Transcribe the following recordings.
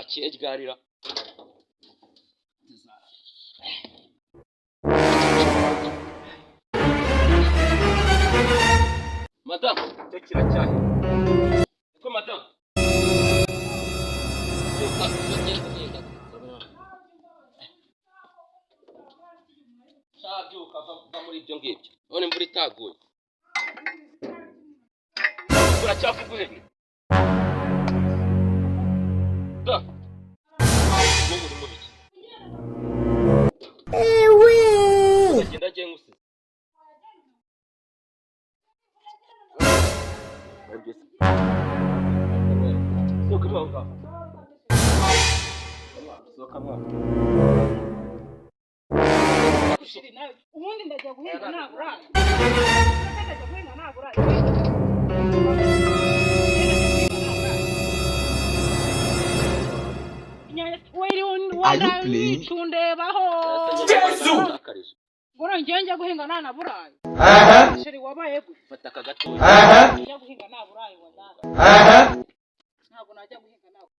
Zakiye ryarira. Madamu, cyo kiracyahe. Niko madamu. Byuka, tugiye kugenda. Sha byuka va muri ibyo ngibyo. None imvura itaguye. Uracyavuguye. Da. Wowe uri mu biki? Uragenda agiye nkusize. Sohoka mwa ngaho. Sohoka mwa. Shiri nawe ubundi ndajya guhinga ntabura. Ndajya guhinga ntabura. Are you playing? Wenda Yesu! Ngoro ngiye njya guhinga ntanaburaye. Shiri wabaye gute? Fata aka gatoya. Njya guhinga ntaburaye wallahi. Ntabwo najya guhinga ntabwo.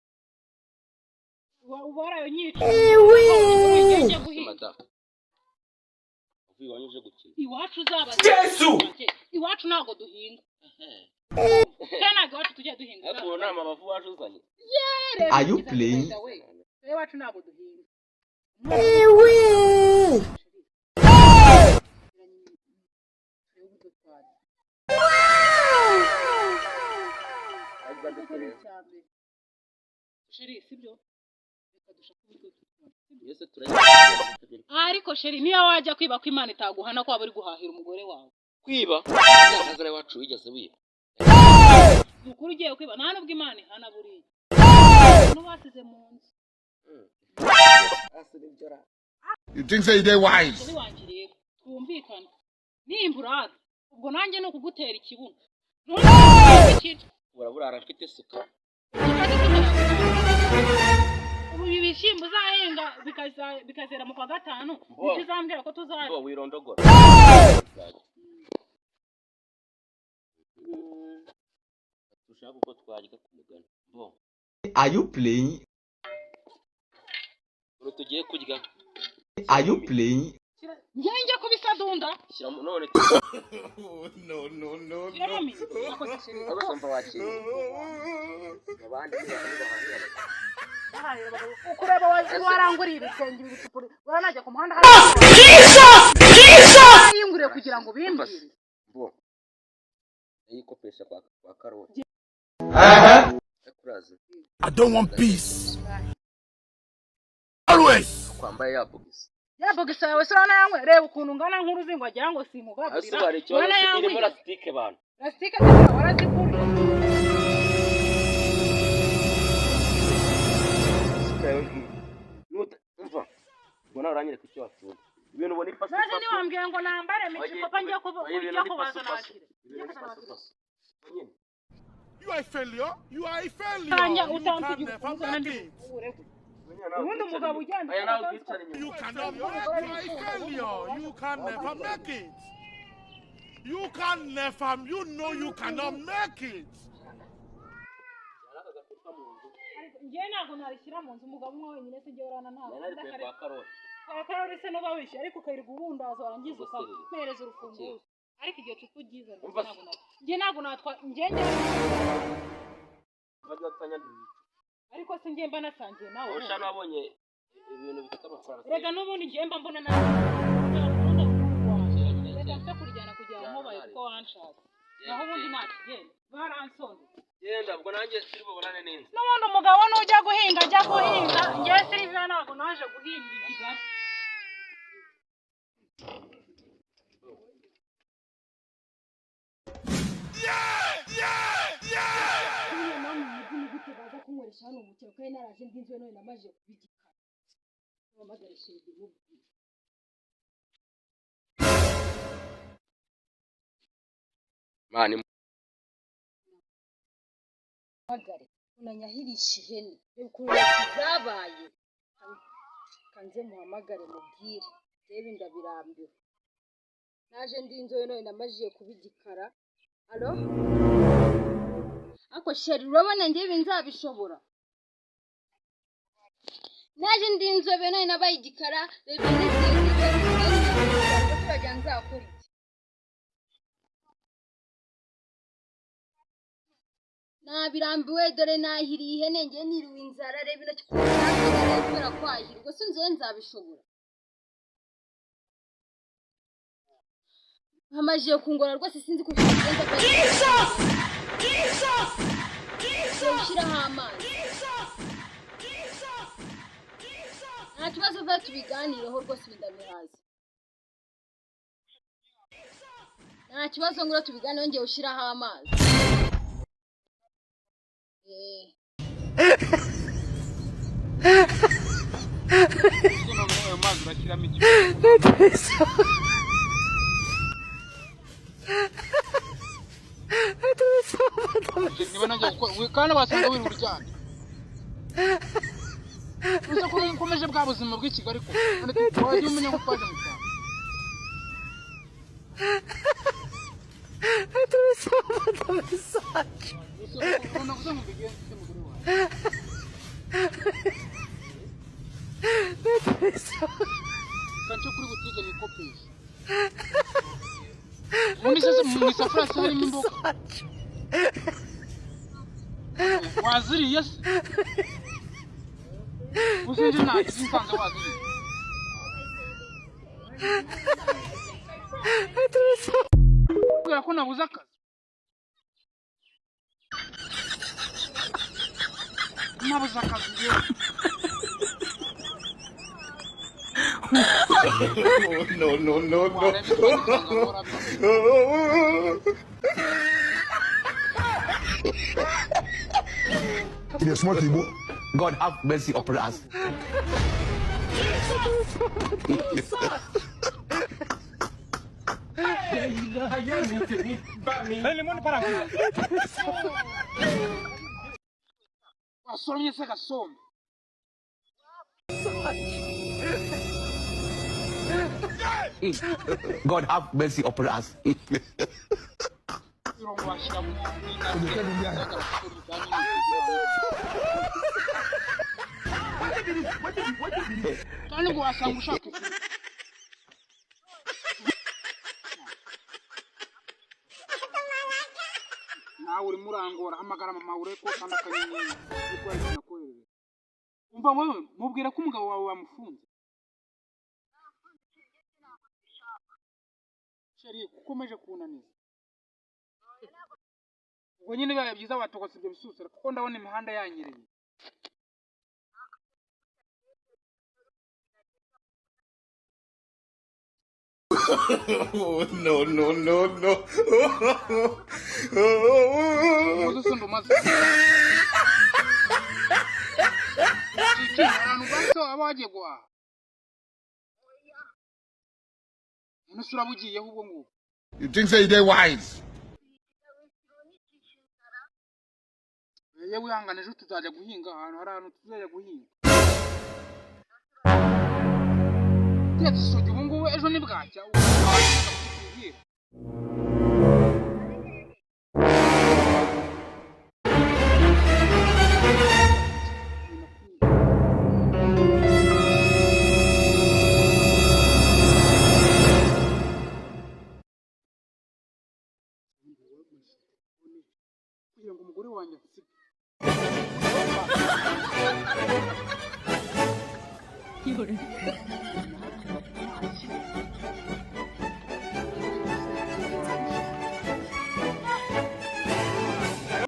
Ubarayo nyica. Ngiye njya guhinga. Madamu. Uvuye iwanyu uje gukina. Iwacu uzaba Yesu! Iwacu ntabwo duhinga. Kandi ntabwo iwacu tujya duhinga. Ariko ubu nta mabavu waje uzanye. Are you playing? Iwacu ntabwo duhinga. Sheri, sibyo? Reka dushake uburyo tutwara. Mbese turajya Ariko sheri, niyo wajya kwiba ko Imana itaguhana ko waba uri guhahira umugore wawe. kwiba. Ntabwo iwacu wigeze wiba. Ni ukuri ugiye kwiba nta nubwo Imana ihana buriya. N'ubasize mu nzu. You think say they wise? Sheri wanjye rero twumvikane. Nimba uraza ubwo nanjye ni ukugutera ikibuno. Ntundi Uraburara mfite isuka. Ubu ibi bishyimbo uzahinga bikazera mu kwa gatanu, nibyo uzambwira ko tuzarya. Ngo wirondogora. Dushaka uko twarya ku mugani. Bo, Are you playing? ubu tugiye kurya. Are you playing? Njye njye kubisadunda. Shyiramo none. No, no, no, Shyiramo mi. Akoze sheri. Abasomba wakira. Abandi ntibahahira. Ukureba waranguriye ibitenge ibi bicupuri uranajya ku muhanda yinguriye kugira ngo bimbwire. Bo. Yikopesha kwa Karoli. Akurazi. I don't want peace. Always. Kwambaye ya bogisi. Ya bogisa yawe se urabona yanywe, reba ukuntu ungana nk'uruzingo wagira ngo sinkugaburira. Hasi hari ikibazo Urabona irimo yanywe. lasitike bantu. Lasitike zikaba warazikuriye. Umva. Ubwo nawe uranyereka icyo watunga. Ibintu ubona ipasu. Maze ntiwambwiye ngo nambare micikopa njye Ibintu ni kubaza pasu pasu. nakire. Ibintu ni pasu pasu. Nyine. You are a failure. You are a failure. Kanya You can utampigira never ukuntu ndi make it. bukure. Ubundi umugabo ugenda Aya nawe ubwicare inyuma. You cannot make it. You are a failure. You can never make it. You can never. You know you cannot make it. Aka gacupa mu nzu. Njye ntabwo narishyira mu nzu umugabo umwe wenyine se njye urana ntabwo. Nari narikuye kwa Karoli. Kwa Karoli se nuba wishyuye ariko ukayirirwa ubundaza warangiza ukampereza urufunguzo. Ariko iryo cupa uryizana Umva ntabwo njye ntabwo natwa njye njye Bajya batanyandurira. ariko se njye mba nasangiye nawe. Urusha nabonye ibintu bifite amafaranga. Rega n'ubundi njye mba mbona nawe. Reka mfe kurijyana kugira ngo nkubaye kuko wanshatse. Naho ubundi ntakigenda. Baransonze. Genda ubwo nanjye turi bubonane neza. N'ubundi umugabo nujya guhinga ajya guhinga, njye Silvia ntabwo naje guhinga i Kigali. Buriya namwe mujyi ni gute baza kunkoresha hano mu cyaro kandi naraje ndi inzobe none namaze kuba igikara. Mpamagare Shenge mubwire. Mani Mpamagare unanyahirisha ihene. Reba ukuntu zabaye. Kanze muhamagare mubwire. Reba ndabirambiwe. Naje ndi inzobe none namaze kuba igikara. Alo? Ako Sheri urabona njye ibi nzabishobora? Naje ndi inzobe none nabaye igikara. Reba ihene zisigaye, nzakora iki? Nabirambiwe, dore nahiriye ihene, ngiye niriwe inzara. Reba intoki ukuntu zasigaraye kubera kwahira. Ubwo se inzobe nzabishobora? Hamajije kungora rwose, sinzi ukuntu bigenza. Ushyiraho amazi, nta kibazo, vuba tubiganireho rwose, ibi ndabihaza, nta kibazo. Ngura tubiganireho, ngiye ushyiraho amazi. Noneho ayo mazi urashyiramo iki? Niba najya gukora kandi wasanga wiri uryamye uza ko nkomeje bwa buzima bw'i Kigali, ko none wajya umenya ko twaje mu cyaro. Ubona uza ngo mbigenze mugore wawe. Kanco kuri butike ni kopesha. Ubundi se mu isafuriya se harimo imboga waziriye se? Uzinje nta nsanze waziriye. Kubera ko nabuze akazi, nabuze akazi yewe. No, no, no, no. Wareba ikibazo usanga nkora. It is smart Igbo. God have mercy upon us. Wasoromye se gasombe? God have mercy upon us. Mirongo washyira mu kandi ngo wasanga ushaka ifu. Nawe urimo urangora, hamagara mama ureko kandi akanyenyeri kuko hari ikintu akoherereza. Umva wowe, mubwira ko umugabo wawe bamufunze. Chérie, kuko ukomeje kunaniza. Ubwo nyine bibaye byiza watogotse ibyo bisusira, kuko ndabona imihanda yanyereye. No, no, no, no. Umuze se ndumaze iki ahantu basi waba wagiye guhaha? None se uraba ugiyeho ubwo ngubwo? You think say they wise? Yewe, wihangane, ejo tuzajya guhinga ahantu, hari ahantu tuzajya guhinga. Tetse isogi ubu ngubu, ejo ntibwacya kutubwira. Kugira ngo umugore wanjye ansige.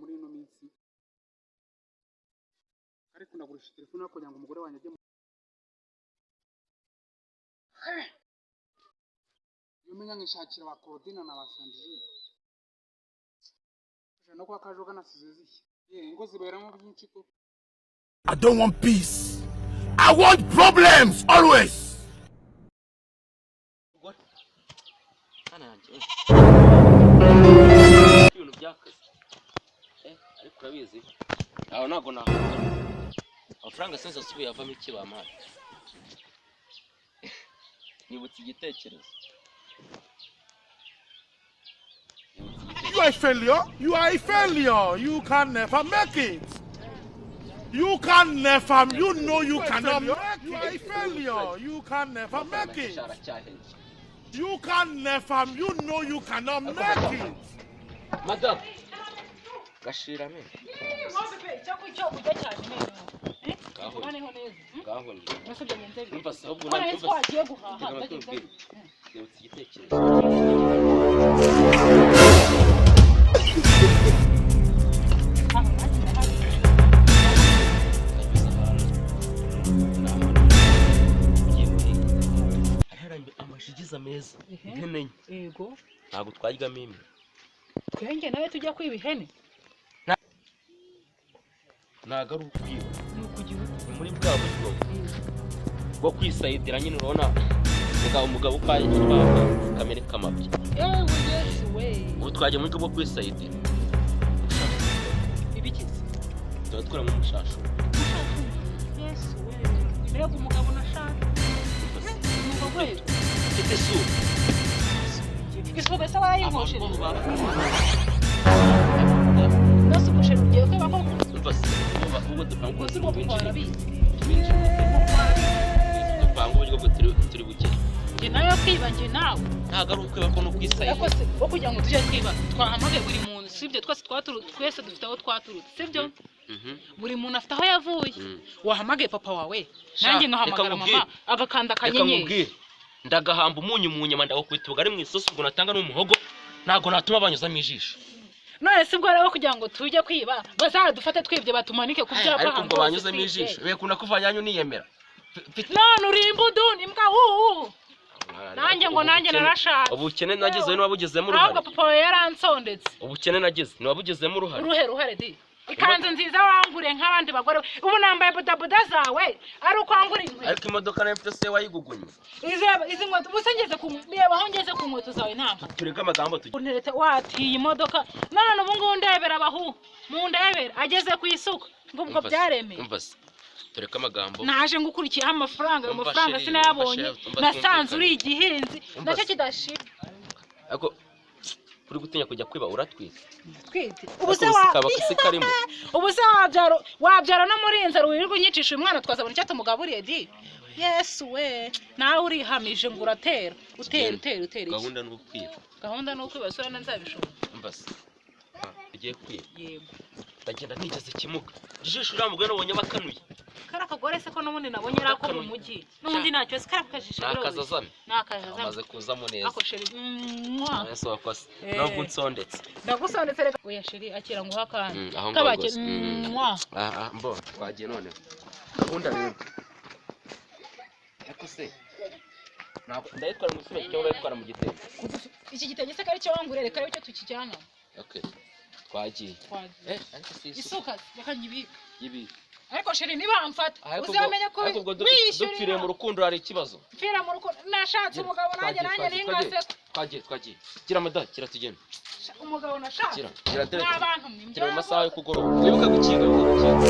Muri ino minsi ariko ndagurisha telefone kugira ngo umugore wanjye ajye mu. Iyo menya nkishakira ba Claudine na ba Sandrine no kwa Kajoga nasize zishya. Ye, ingo ziberamo byinshi ko. I don't want peace. I want problems always. Hano yanjye ibintu by'akazi, ariko urabizi aho ntabwo nakora amafaranga sinzi asubiye avamo iki bampaye. Nibutse igitekerezo, nibutse igitekerezo. You are a failure. You are a failure. You can never make it. You can never, you know you cannot make it. You are a failure. You can never make it. Aracyahenze. You can never, you know you cannot make it. Madamu, gashira amenyo. Icyo kurya cyane neza. Ngaho. Tubaneho neza. Ngaho ni. Mbese byagenze bite? Umva se ahubwo Ko nari umva se. twagiye guhaha Tega amatwi byagenze nkubwire. bite? Nibutse igitekerezo. Aho nanjye ndahari. Nanyuze ahantu. Ni ahantu ugiye guhinga. Hari harambe amashigiza meza. Ihene enye. Yego. Ntabwo twaryamo imwe. Twenge nawe tujya kwiba ihene. Ntabwo ari ukwiba. Ni ukugira ute? Ni muri bwa buryo bwo kwisayidira nyine, urabona umugabo uko kamere k'amabyi. Ewe Yesu we. Ubu twagiye mu buryo bwo kwisayidira. Ibikize. Tuba twaramo umushashu. Yesu we. Mbega umugabo nashaka. Ni urwo rwego. Ufite isura. Isuka se warayinkoshereje? Abantu baba Mbese umusheri ugiye kwiba koko? Umva se, ubwo dupanga Ubwo si ubwo kuko warabizi. Dupanga uburyo bwo turi bugere. Njye nawe kwiba, njye nawe. Ntabwo ari ukwiba, ko ni ukwisayidira. Ariko se wo kugira ngo tujye kwiba twahamagaye buri muntu, sibyo? Twese twaturutse, twese dufite aho twaturutse, sibyo? Mhm. Buri muntu afite aho yavuye. Wahamagaye papa wawe, Sha, nanjye reka nkahamagara mama, nkubwire. agakanda Reka akanyenyeri. nkubwire, ndagahamba umunyu mu nyama, ndagakubita ubugari mu isosi, ubwo natanga n'umuhogo, ntabwo natuma banyuzamo ijisho. None si bwo rero, kugira ngo tujye kwiba bazadufate twibye, batumanike ku byapa Ariko ahantu ubwo hose banyuzemo twibye. ijisho bekunda kuva yanyu niyemera. None uri imbudu imbwa wuwu. Nanjye ngo nanjye narashatse. Ubukene nagize niwabugizemo uruhare. Ahubwo papa wawe yaransondetse. Ubukene nagize niwabugizemo uruhare. Uruhe ruhare di? Ikanzu nziza wanguriye nk'abandi bagore, ubu nambaye bodaboda zawe ari uko wanguriye inkweto. Ariko imodoka nayo mfite se wayigugunye? Izi nkweto, ubu se ngeze ku, reba aho ngeze ku nkweto zawe namba. Tureke amagambo tujye. Unterete watiye imodoka, none ubu ngubu ndebera abahu mundebera ageze ku isuka ngo ubwo Umva se, byaremeye. Umva se, tureke amagambo. Naje ngukurikiyeho amafaranga, ayo Umva mafaranga chérie, sinayabonye. umva chérie, umva Nasanze uri twumvikane. igihinzi Umva nacyo se. kidashira. Ariko uri gutinya kujya kwiba, uratwite. Twite ubu se Ariko wa kaba si karimo. Ubu se wabyara no muri inzara wirirwa unyicisha uyu mwana, twazabona icyo tumugaburiye di? Yesu we, nawe urihamije ngo uratera utera utera utera iki? Gahunda ni ukwiba. Gahunda ni ukwiba sura nzabishobora. Umva se. Ah, ugiye kwiba. Yego. Ndagenda nigeze ikimuga ijisho, uriya mugore nabonye bakanuye. Kari akagore se ko n'ubundi nabonye ari ako mu mujyi, n'ubundi ntacyo se kari akajisho. Ni akazazame. Ni akazazame. Amaze kuzamo neza. Ako chérie, mwah. Ese wakoze. Eh. Nubwo unsondetse. Ndagusondetse reka. Oya chérie, akira nguha akandi. Aho ngaho kabake rwose. Mwah. Ah, ah, mbo twagiye noneho. Gahunda rero, ariko se ntabwo ndayitwara mu gisime cyangwa ndayitwara mu gitenge? Iki gitenge se kari cyo wanguriye, reka aricyo tukijyana. Okay, twagiye. Twagiye. Eh, ariko si isuka. Isuka reka nyibike. Y'ibi Ariko chérie, nibamfata Ariko uzamenye ko ariko ubwo wishyurira. dupfiriye mu rukundo hari ikibazo. Mpfira mu rukundo, nashatse umugabo nanjye. Twagiye, Nanjye twagiye, twagiye. ningase. Twagiye, twagiye, gira mada, gira tugende. Umugabo nashatse. Gira, gira dore. N'abantu mwe. Gira mu masaha yo kugoroba, wibuke gukinga, wibuke gukinga.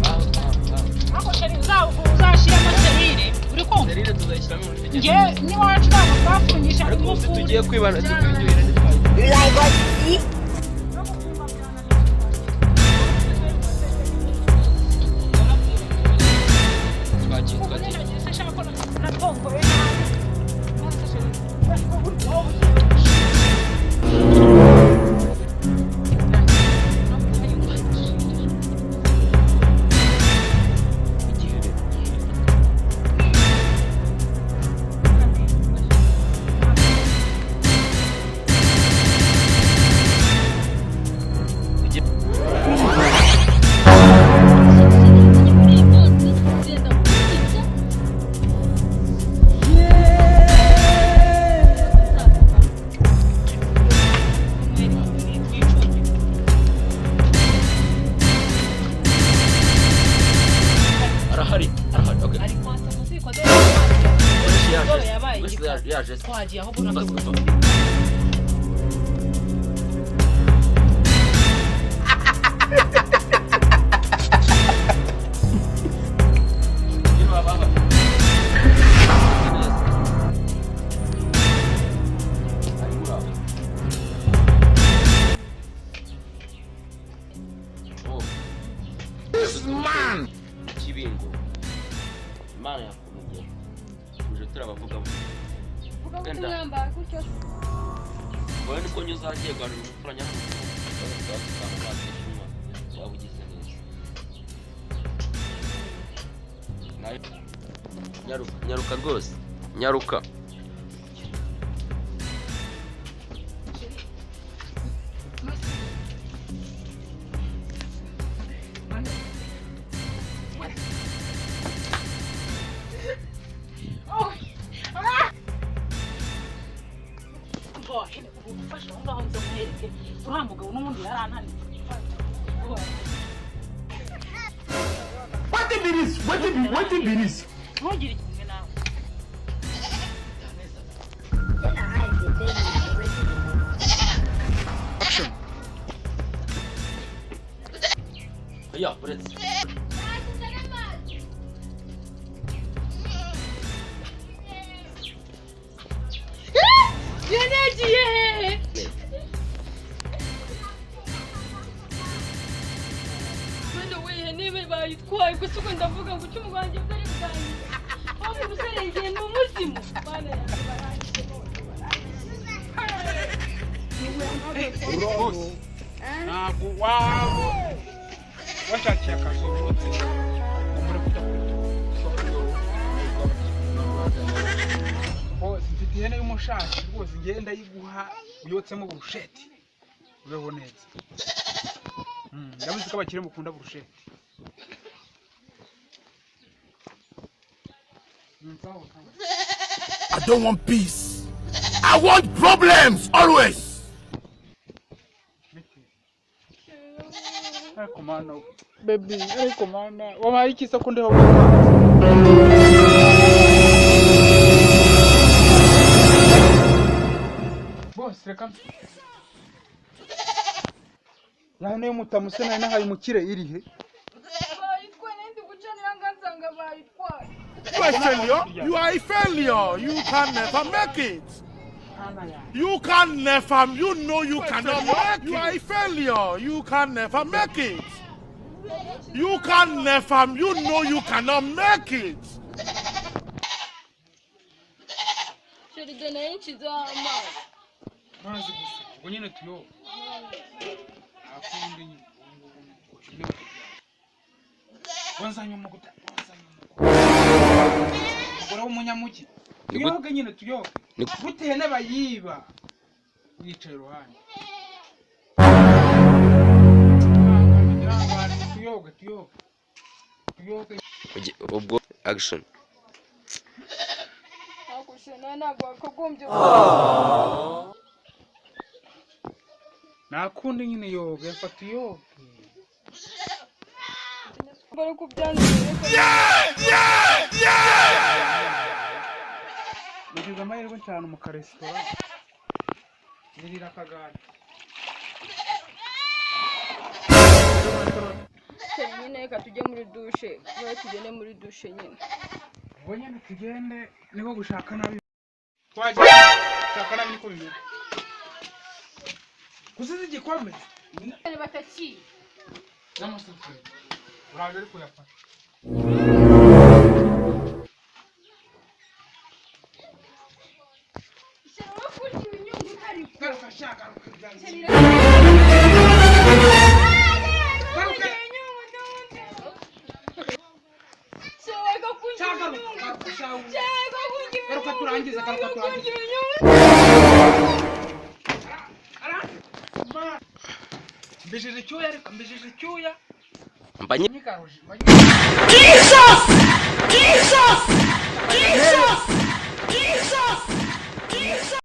Ah, ah, ah. Ariko chérie, uzashyiramo serire, uri kumva? Serire tuzayishyiramo muri tugende. Njye n'iwacu ntabwo twafungisha Ariko ubu ingufuri. tugiye kwibana tukwinjira ntitwagiye. Twagiye, twagiye. Igihebe. Arahari, arahari, okay. Yaje, Yabaye wese igikara. yaje. Twagiye ahubwo. Umva, Ntabwo umva. Nyine baba. Neza. Ari muri aho. gutyo se. Wowe nibwo njye uzagiye guhanura umuturanyi hano waba ugize neza. Nyaruka, nyaruka rwose, nyaruka. Mbohe ufashe aho ngaho nze nkwereke uriya mugabo n'ubundi yarananiye. Wetin be this? Wetin be this? Ntugire ikimwe nawe. Oya, uretse. Yagiye hehe? Wenda we ihene bayitwaye gusa ubwo ndavuga ngo icyo umugwanjye bwari bwanjye. Wa muntu userengeye ni umuzimu. Bana yanjye barangije bose barangije. Rwose ntabwo waba washakiye akazi uyu munsi ngo mure kujya kuri rwose mfite ihene y'umushashi rwose ngenda yiguha uyotsemo burusheti ubeho neza. Ndabizi ko abakire mukunda burusheti. Sawa, sawa. I don't want peace. I want problems always. Bite? Ariko mana we. Baby, ariko mana wabaye iki se ko ndiho witwa bose reka ya hene y'umutamu se nari nahaye umukire irihe? Bayitwaye nari gucanira ngansanga bayitwaye. You are a failure. You are a failure. You can never make it. Mana yanjye. You can never. You know you cannot make it. You are a failure. You can never make it. You can never. You know you cannot make it. Chérie dore nari nshyizeho amazi. Mazi gusa ubwo nyine tuyoba nta kundi nyine ubu ngubu ni uko nyine wanzanye umugore, wanzanye umugore, umugore w'umunyamujyi. Tuyoge nyine, tuyoge. Gute ihene bayiba wicaye iruhande? Ihangane, tuyoge, tuyoge, tuyoge. Ubwo action. Ariko chérie nawe ntabwo wakagombye. Nta kundi nyine, yoge, fata uyoge. Mbere kubyanduye. Nagize amahirwe cyane mu karesitora nirira akagati. Chérie nyine reka tujye muri douche. Wowe tugende muri douche nyine. Ubwo nyine tugende, niko gushaka nabi twagiye gushaka nabi niko bimera gusiza igikombe Bataki. n'amasafuriya uraje ariko uyafata. Chérie wowe kurya ibinyungu utari. Garuka sha, garuka byanze. Chérie Garuka. reka kurya Sha, garuka. ibinyungu. Garuka sha. Chérie reka kurya Garuka ibinyungu. turangize, garuka Reka turangize. kurya ibinyungu. Mbijije icyuya ariko mbijije icyuya. Mbanye Nyigaruje. Jesus! Jesus! Jesus! Jesus!